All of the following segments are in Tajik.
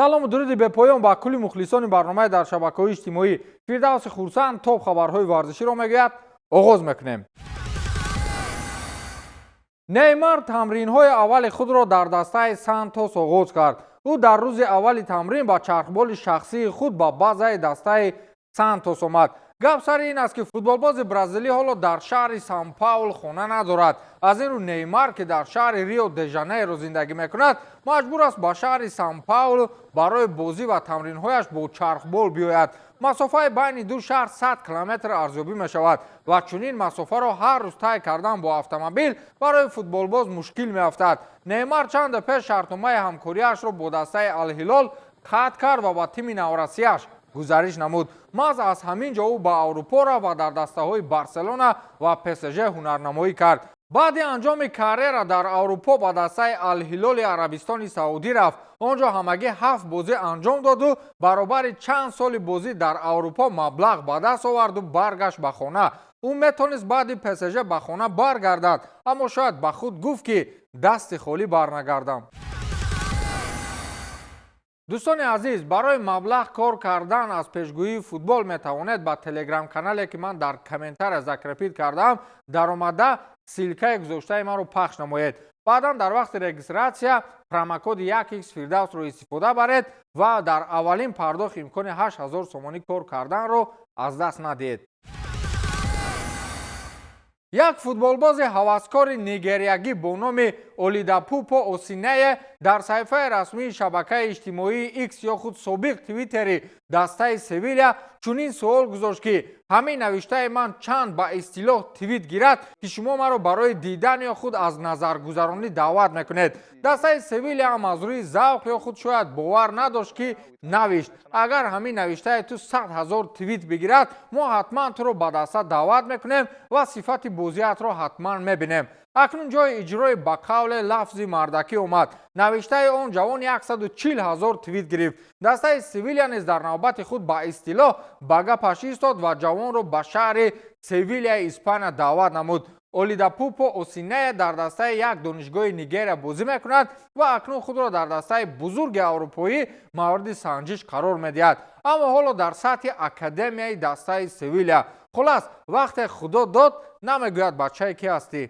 Салому дуруди бепоён ба кулли мухлисони барномаи дар шабакаҳои иҷтимоӣ. Фирдавси Хурсанд топ хабарҳои варзиширо мегӯяд. Оғоз мекунем. Неймар тамринҳои аввали худро дар дастаи Сантос оғоз кард. Ӯ дар рӯзи аввали тамрин ба чархболи шахсии худ ба базаи дастаи Сантос омад. Гап сари ин аст, ки футболбози бразилӣ ҳоло дар шаҳри Сан Паул хона надорад. Аз ин рӯ Неймар, ки дар шаҳри Рио де Жанейро зиндагӣ мекунад, маҷбур аст ба шаҳри Сан Паул барои бозӣ ва тамринҳояш бо чархбол биёяд. Масофаи байни ду шаҳр 100 километр арзёбӣ мешавад ва чунин масофаро ҳар рӯз тай кардан бо автомобил барои футболбоз мушкил меафтад. Неймар чанде пеш шартномаи ҳамкориашро бо дастаи Алҳилол қатъ кард ва ба тими наврасияш гузариш намуд. Маҳз аз ҳамин ҷо ӯ ба Аврупо рафт ва дар дастаҳои Барселона ва ПСЖ ҳунарнамоӣ кард. Баъди анҷоми карьера дар Аврупо ба дастаи Алҳилоли Арабистони Саудӣ рафт. Он ҷо ҳамагӣ ҳафт бозӣ анҷом доду баробари чанд соли бозӣ дар Аврупо маблағ ба даст оварду баргашт ба хона. Ӯ метавонист баъди ПСЖ ба хона баргардад, аммо шояд ба худ гуфт, ки дасти холӣ барнагардам. Дӯстони азиз, барои маблағ кор кардан аз пешгӯии футбол метавонед ба телеграм-канале, ки ман дар комментария закрепить кардаам, даромада, ссылкаи гузоштаи маро пахш намоед. Баъдан дар вақти регистрация промокоди 1x Фирдавсро истифода баред ва дар аввалин пардохт имкони 8000 сомонӣ кор карданро аз даст надиҳед. Як футболбози ҳаваскори нигериягӣ бо номи Олидапупо Осинае дар саҳифаи расмии шабакаи иҷтимоии Икс ё худ собиқ Твиттери дастаи Севиля чунин суол гузошт, ки ҳамин навиштаи ман чанд ба истилоҳ твит гирад, ки шумо маро барои дидан ё худ аз назаргузаронӣ даъват мекунед. Дастаи Севиля ҳам аз рӯи завқ ё худ шояд бовар надошт, ки навишт: «Агар ҳамин навиштаи ту 100 000 твит бигирад, мо ҳатман туро ба даста даъват мекунем ва сифати бозиатро ҳатман мебинем». Акнун ҷои иҷрои ба қавле лафзи мардакӣ омад. Навиштаи он ҷавон 140 ҳазор твит гирифт. Дастаи Севиля низ дар навбати худ ба истилоҳ ба гапаш истод ва ҷавонро ба шаҳри Севилияи Испания даъват намуд. Олидапупо Осинея дар дастаи як донишгоҳи Нигерия бозӣ мекунад ва акнун худро дар дастаи бузурги аврупоӣ мавриди санҷиш қарор медиҳад, аммо ҳоло дар сатҳи академияи дастаи Севиля. Хулас, вақте Худо дод, намегӯяд бачае ки ҳастӣ.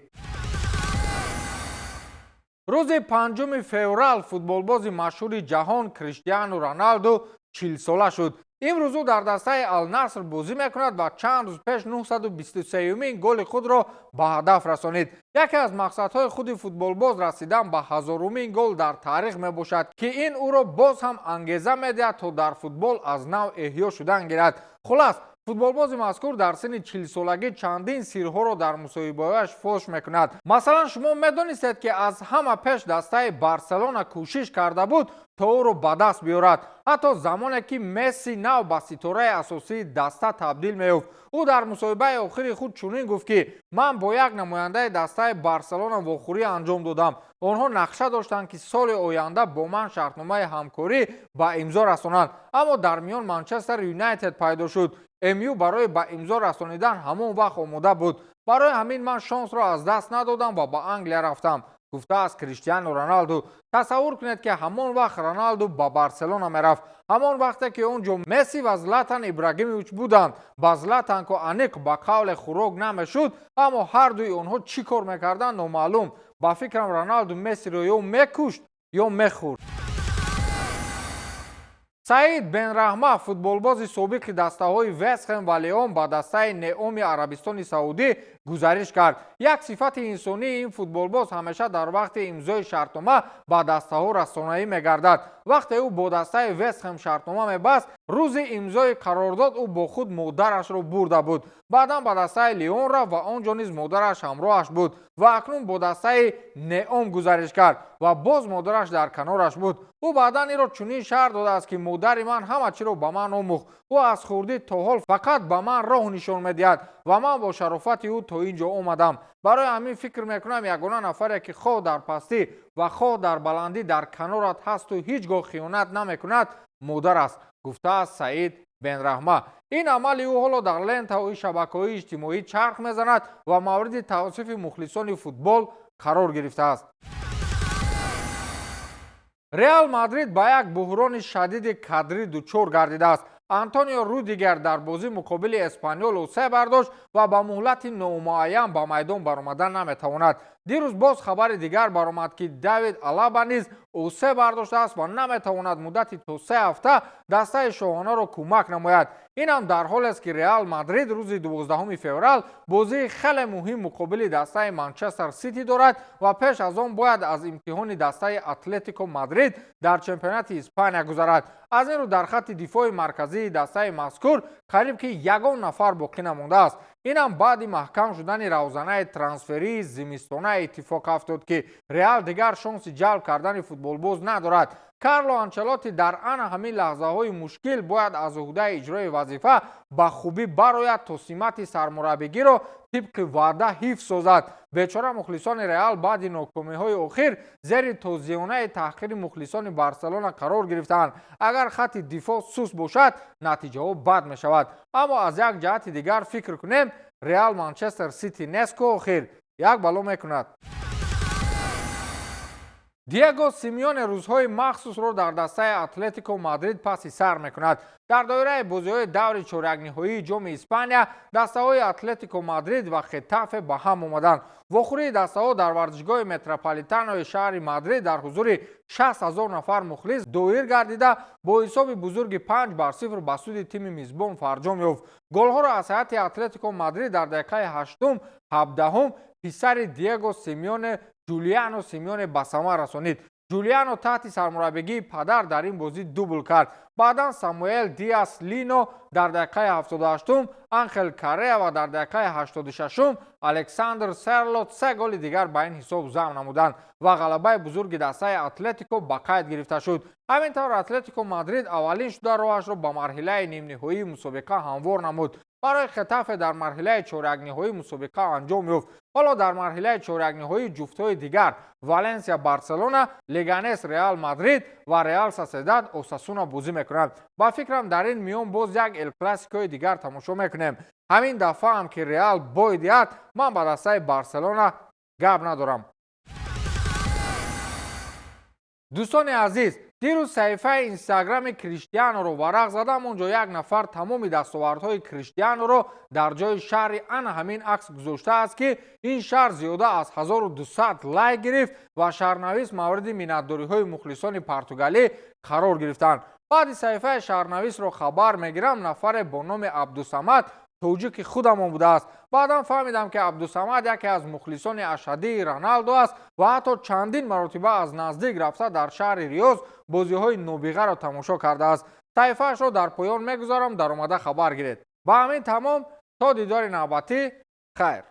Рӯзи 5 феврал футболбози машҳури ҷаҳон Криштиану Роналду 40-сола шуд. Имрӯз ӯ дар дастаи Алнаср бозӣ мекунад ва чанд рӯз пеш 923-юмин голи худро ба ҳадаф расонид. Яке аз мақсадҳои худи футболбоз расидан ба ҳазорумин гол дар таърих мебошад, ки ин ӯро боз ҳам ангеза медиҳад, то дар футбол аз нав эҳё шудан гирад. Хулас, футболбози мазкур дар синни 40-солагӣ чандин сирҳоро дар мусоҳибаҳояш фош мекунад. Масалан, шумо медонистед, ки аз ҳама пеш дастаи Барселона кӯшиш карда буд, то ӯро ба даст биёрад, ҳатто замоне ки Месси нав ба ситораи асосии даста табдил меёфт? Ӯ дар мусоҳибаи охири худ чунин гуфт, ки ман бо як намояндаи дастаи Барселона вохӯрӣ анҷом додам. Онҳо нақша доштанд, ки соли оянда бо ман шартномаи ҳамкорӣ ба имзо расонанд, аммо дар миён Манчестер Юнайтед пайдо шуд. МЮ барои ба имзо расонидан ҳамон вақт омода буд. Барои ҳамин ман шонсро аз даст надодам ва ба Англия рафтам, гуфтааст Криштиану Роналду. Тасаввур кунед, ки ҳамон вақт Роналду ба Барселона мерафт, ҳамон вақте ки он ҷо Месси ва Златан Ибрагимович буданд. Ба Златанко аниқ ба қавле хӯрок намешуд, аммо ҳардуи онҳо чӣ кор мекарданд, номаълум. Ба фикрам, Роналду Мессиро ё мекушт, ё мехӯрд. Саид Бенраҳма, футболбози собиқи дастаҳои Вестхэм ва Леон, ба дастаи Неоми Арабистони Саудӣ гузариш кард. Як сифати инсонии ин футболбоз ҳамеша дар вақти имзои шартнома ба дастаҳо расонаӣ мегардад. Вақте ӯ бо дастаи Вестхэм шартнома мебаст, рӯзи имзои қарордод ӯ бо худ модарашро бурда буд. Баъдан ба дастаи Леон рафт ва он ҷо низ модараш ҳамроҳаш буд ва акнун бо дастаи Неом гузариш кард ва боз модараш дар канораш буд. Ӯ баъдан инро чунин шарҳ додааст, ки модари ман ҳама чиро ба ман омӯхт. Ӯ аз хурдӣ то ҳол фақат ба ман роҳ нишон медиҳад ва ман бо шарофати ӯ то ин ҷо омадам. Барои ҳамин фикр мекунам, ягона нафаре, ки хоҳ дар пастӣ ва хоҳ дар баландӣ дар канорат ҳасту ҳеҷ гоҳ хиёнат намекунад, модар аст, гуфтааст Саид Бенраҳма. Ин амали ӯ ҳоло дар лентаҳои шабакаҳои иҷтимоӣ чарх мезанад ва мавриди тавсифи мухлисони футбол қарор гирифтааст. Реал Мадрид ба як буҳрони шадиди кадрӣ дучор гардидааст. Антонио Рудигер дар бозӣ муқобили Эспаньол усе бардошт ва ба муҳлати номуайян ба майдон баромада наметавонад. Дирӯз боз хабари дигар баромад, ки Давид Алаба низ усе бардоштааст ва наметавонад муддати то 3 ҳафта дастаи шоҳонаро кӯмак намояд. Инам дар ҳолест, ки Реал Мадрид рӯзи 12 феврал бозии хеле муҳим муқобили дастаи Манчестер Сити дорад ва пеш аз он бояд аз имтиҳони дастаи Атлетико Мадрид дар чемпионати Испания гузарад. Аз ин рӯ дар хатти дифои марказии дастаи мазкур қариб ки ягон нафар боқӣ намондааст. Инам баъди маҳкам шудани равзанаи трансферии зимистона иттифоқ афтод, ки Реал дигар шонси ҷалб кардани футболбоз надорад. Карло Анчелотти дар ана ҳамин лаҳзаҳои мушкил бояд аз уҳдаи иҷрои вазифа ба хубӣ барояд, то симати сармураббигиро тибқи ваъда ҳифз созад. Бечора мухлисони Реал баъди нокомиҳои охир зери тозиёнаи таҳқири мухлисони Барселона қарор гирифтаанд. Агар хатти дифоъ суст бошад, натиҷаҳо бад мешавад. Аммо аз як ҷиҳати дигар фикр кунем, Реал Манчестер Сити нест ку охир як бало мекунад. Диего Симеоне рӯзҳои махсусро дар дастаи Атлетико Мадрид паси сар мекунад. Дар доираи бозиҳои даври чорякниҳоии ҷоми Испания дастаҳои Атлетико Мадрид ва Хетафе ба ҳам омаданд. Вохӯрии дастаҳо дар варзишгоҳи Метрополитанои шаҳри Мадрид дар ҳузури 60 000 нафар мухлис доир гардида бо ҳисоби бузурги 5-0 ба суди тими мизбон фарҷом ёфт. Голҳоро аз ҳайати Атлетико Мадрид дар дақиқаи 8-ум, 17-ум писари Диего Симеоне Ҷулиано Симеоне ба самар расонид. Ҷулиано таҳти сармураббигии падар дар ин бозӣ дубл кард. Баъдан Самуэл Диас Лино дар дақиқаи 78-ум, Анхел Кареа ва дар дақиқаи 86-ум Александр Серлот 3 голи дигар ба ин ҳисоб зам намуданд ва ғалабаи бузурги дастаи Атлетико ба қайд гирифта шуд. Ҳамин тавр Атлетико Мадрид аввалин шуда роҳашро ба марҳилаи нимниҳоии мусобиқа ҳамвор намуд. Барои Хетафе дар марҳилаи чорякниҳоии мусобиқа анҷом ёфт. Ҳоло дар марҳилаи чорякниҳоии ҷуфтҳои дигар Валенсия Барселона, Леганес Реал Мадрид ва Реал Соседад Осасуна бозӣ мекунанд. Ба фикрам дар ин миён боз як Эл Классикои дигар тамошо мекунем. Ҳамин дафъа ҳам ки Реал бой диҳад, ман ба дастаи Барселона гап надорам. Дӯстони азиз, дирӯз саҳифаи инстаграми Криштианоро варақ задам. Он ҷо як нафар тамоми дастовардҳои Криштианоро дар ҷои шаҳри ана ҳамин акс гузоштааст, ки ин шаҳр зиёда аз 1200 лайк гирифт ва шаҳрнавис мавриди миннатдориҳои мухлисони португалӣ қарор гирифтанд. Баъди саҳифаи шаҳрнависро хабар мегирам, нафаре бо номи Абдусамад тоҷики худамон будааст. Баъдан фаҳмидам, ки Абдусамад яке аз мухлисони ашаддии Роналдо аст ва ҳатто чандин маротиба аз наздик рафта дар шаҳри Риёз бозиҳои нобиғаро тамошо кардааст. Саҳифаашро дар поён мегузорам, даромада хабар гиред. Ба ҳамин тамом, то дидори навбатӣ, хайр.